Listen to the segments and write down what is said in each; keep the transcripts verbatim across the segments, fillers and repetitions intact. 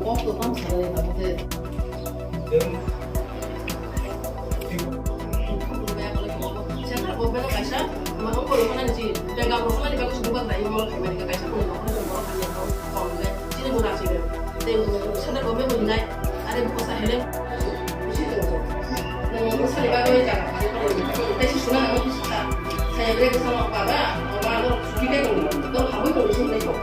Kok to tamo sanai tabuk de. Central government o kaisa, ma, ongkor roknani si, pegam roknani bagwi sumui bagwi imo mol khaimani kaisa kunu nokni borok hamya kok kok khe chini mura chini. Tei central government bo hinai, are bo kosa hele. Bisi tong tong. Nang sali bagwi jaga. Tei si suna nang sisa. Saya bre kosa nok baba, ma no sukhi tei tong. Tong habwi tong sung tei tong.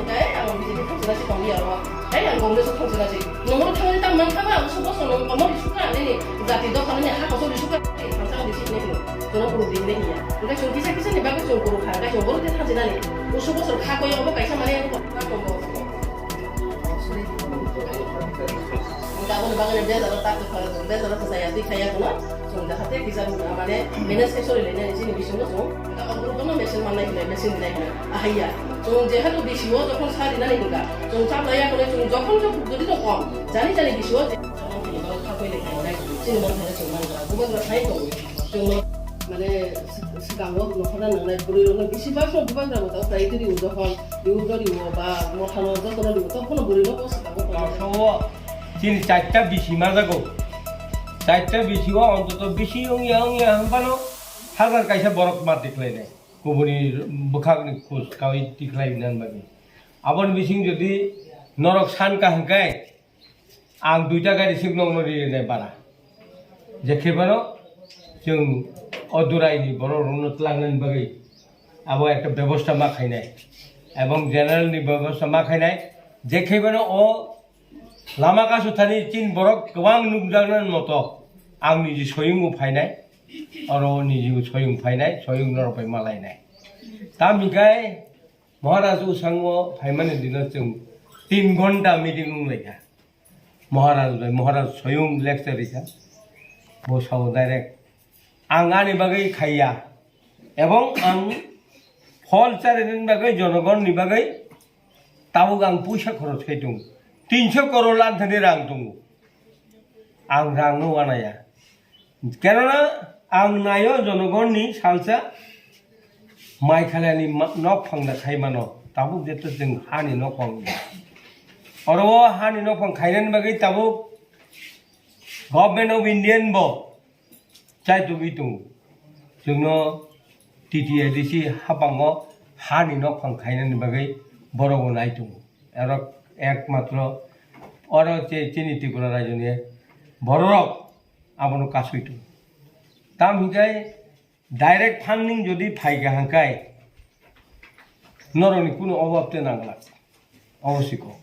Tei ang B J P khosna si tong ya ro. Tei ang Congress o thangsinani se. Nongmoro thangwi tang mankha ba, ang subo sono, omo risuka, nini jati dopha nini ha koso risuka, thangsa ang risi hinwi hino. Jono kunu di hinwi hinya. Hwnkhe chwng kisa kisa ni bagwi chwng kunu kha, hwnkhe chwng bono tei thangsinani. Usu bosor kha koi obo kaisa mane ang kok kha tongo. Ang taboni bagwi bejaro tak kha, bejaro kha saya, twi khaya kono. Chwng jahate kisa mane manage khe sori lainani chini bisingo chwng. Ang group no machine mannai hinwi, machine rinai hinwi. Ahaiya. Chwng jehetu B C O jokhon sa rinani hinka, chwng chaplaiya hinwi chwng jokhon jokhon jodi no kom. Jani jani B C O je. Chini manthaino chwng mangkha. Bubagra sai tongo. Chwngno mane swkango nokhorna nangnai bwrwirokno bisi bagno bubagra bo tao daitiri o jokhon, riudori o ba mothano jotono ribo tokhono bwrwino bo swkango tongo. Chini charta bisi majago. Charta bisi o ontoto bisi wngya wngya hwnphano hajar kaisa borok ma tiklainai. Kubuni bwkhakni khus kawi tikhlai nani bagwi. Aboni bising jodi norok san ka hwnkhe ang duita gari sik nokno rinai bara. Jekhe phano chwng o Durai ni borok rokno twlangnani bagwi abo ekta bebosta ma khainai. Ebong general ni bebosta ma khainai. Jekhe phano o lama kasu thani chin borok kwbang nukjaknani moto ang niji soyungo phainai. Oro niji soyung phainai, soyung norok bai malainai. Tamni kai Maharaj usango phaimani dino chwng tin ghonta meeting wnglaikha. Maharaj bai, Maharaj soyung lecture rikha. Bo sao direct. Ang ani bagwi khaiya. Ebong ang phol charinani bagwi, jonogonni bagwi tabuk ang puisa khorok khai tongo. Tinso koror lanthani rang tongo. Ang rangno wanaya. Kenona ang naio jonogonni salsa mai khalani ma-, nok phangda khai mano. Tabuk jeto chwng hani nok phang. Oro o hani nok phang khainani bagwi tabuk Government of Indian bo chai tugwi tongo. Chwngno T T A D C hapango hani nok phang khainani bagwi borok bo nai tongo. Oro ekmatro oro che chini Tripura rajyoni bororok abono kasui tongo. Tam hinkhe direct funding jodi phaikha hwnkhai norokni kunu obab te nangla. Obo siko.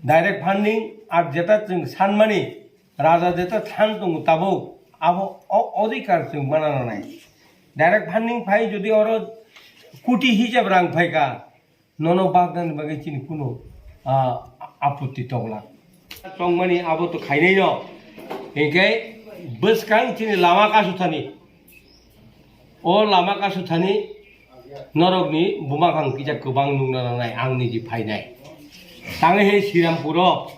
Direct funding ar jeta chwng sanmani, raja jeta than tongo tabuk, abo o odhikar chwng mana nanai. Direct funding phai jodi oro kuti hisab rang phaikha, nono bagdani bagwi chini kunu, ah, aputti tongla. Tongmani abo to khainai no. Hinkhe bwskang chini lama kasu thani. O lama kasu thani norokni bumakhang kisa kwbang nukna nangnai ang niji phainai. Tangwi he Srirampuro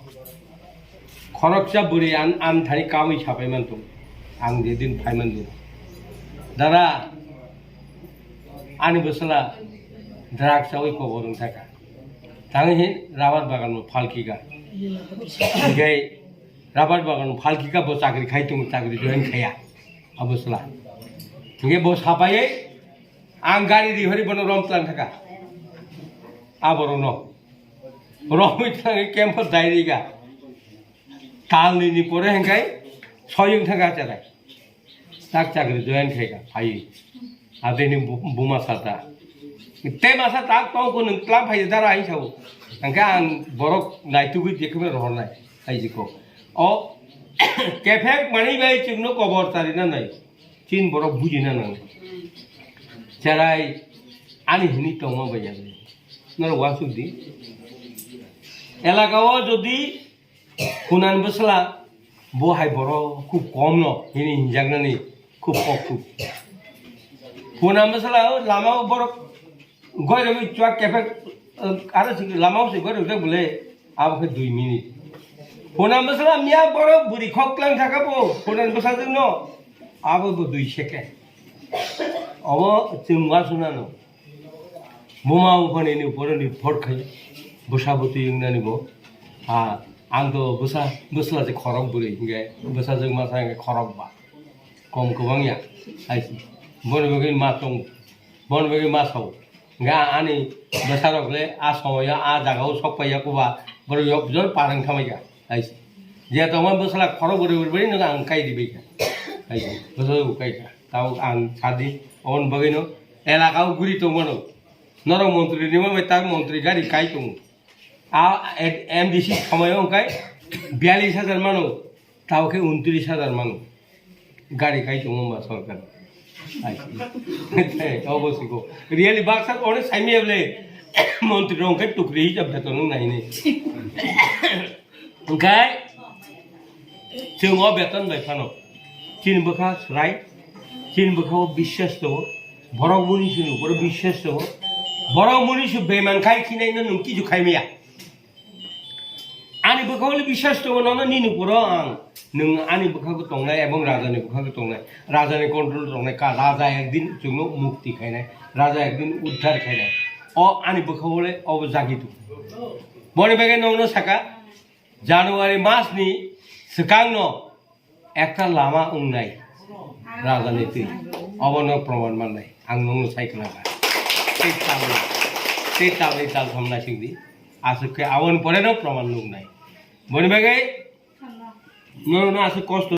khoroksa bwrwi an, an thani kawi sapai mantung. Ang jedin phaiman dino. Dada, ani bwsala drugs chawi kobor wng thaka. Tangwi he rubber bagan bo phalkika. Hinkhe rubber bagan phalkika bo chakri khai tongo, chakri join khaiya. Abo sala. Hinkhe bo sapaiwi ang gari rihori bono rom tlang thaka. Aborokno. Romwi tangwi camp-o dai riga. Talnini pore hinkhe soyung thaka cherai. Tak chakri join khaika, phaiwi. Abini bu-, buma sata. Te masa tak tongkho nwng tlam phai dara hai sao. Hinkhe ang borok naitugwi jekheno rohornai. Hai jikho. O kephek manwi bai chwngno kobor charina nai. Chin borok bujina nang. Cherai ani hini tongma bai ya. Norok wasuk di. Elaka o jodi Hunan bwsla bo hai borok khub kom no hini hinjaknani khub kok khub. Hunan bwsla o lama o borok goirogwi chuak kephek, eh, aro se lama o se goirok jak bole abo khe dui minute. Hunan bwsla miya borok bwrwi khok tlang thaka bo hunan bwsajwk no abo bo dui second. Obo chwng wasuna no. Buma buphani ni upore ni phor khai bwsa bwtwi wngnani bo. Ha, ang to bwsa, bwsla se khorok bwrwi, hwnkhe bwsajwk masa hwnkhe khorok ba. Kom kwbang ya, hai se. Boni bagwi ma tong, boni bagwi ma sao. Hwnkhe a-, ani bwsarok le a somoyo a jagao sok paiya kuba, borok yok jor parang thamaikha, hai se. Je tongma bwsla khorok bwrwi bwrwi no ang kai di baikha, hai se. Bwsajwk kai kha. Tao ang sadi, oboni bagwi no elaka o guri tongmano. Norok montri ni ma bai tak montri gari kai tongo. A, M D C somoyo wngkha biyalish hajar mano, tao khe untris hajar mano. Gari kai tongo ma sorkar. Obo siko. Really baksa one saimi eble montri rok khe tukri hisab beton wng nai ni. Wngkha Chwng o beton bai phano chini bwkha swrai, chini bwkha o biswas tongo, borok muni sunu borok biswas tongo, borok muni su beman khai khinai no nwng kichu khai maya. Ani bwkha o biswas tongo nono nini poro ang, nwng ani bwkha ko tongnai ebong raja ni bwkha ko tongnai, raja ni control tongnai, ka raja ekdin chwngno mukti khainai, raja ekdin uddhar khainai, o ani bwkha o le obo jagi tongo. Boni bagwi nongno saka, January mas ni swkang no ekta lama wngnai raja ni twi, obo no proman mannai ang nongno sai khwlangkha. Tei tal, tei tal ni tal thom naising di, aswk khe aboni pore no proman nuknai. Boni bagwi nono aswk kosto.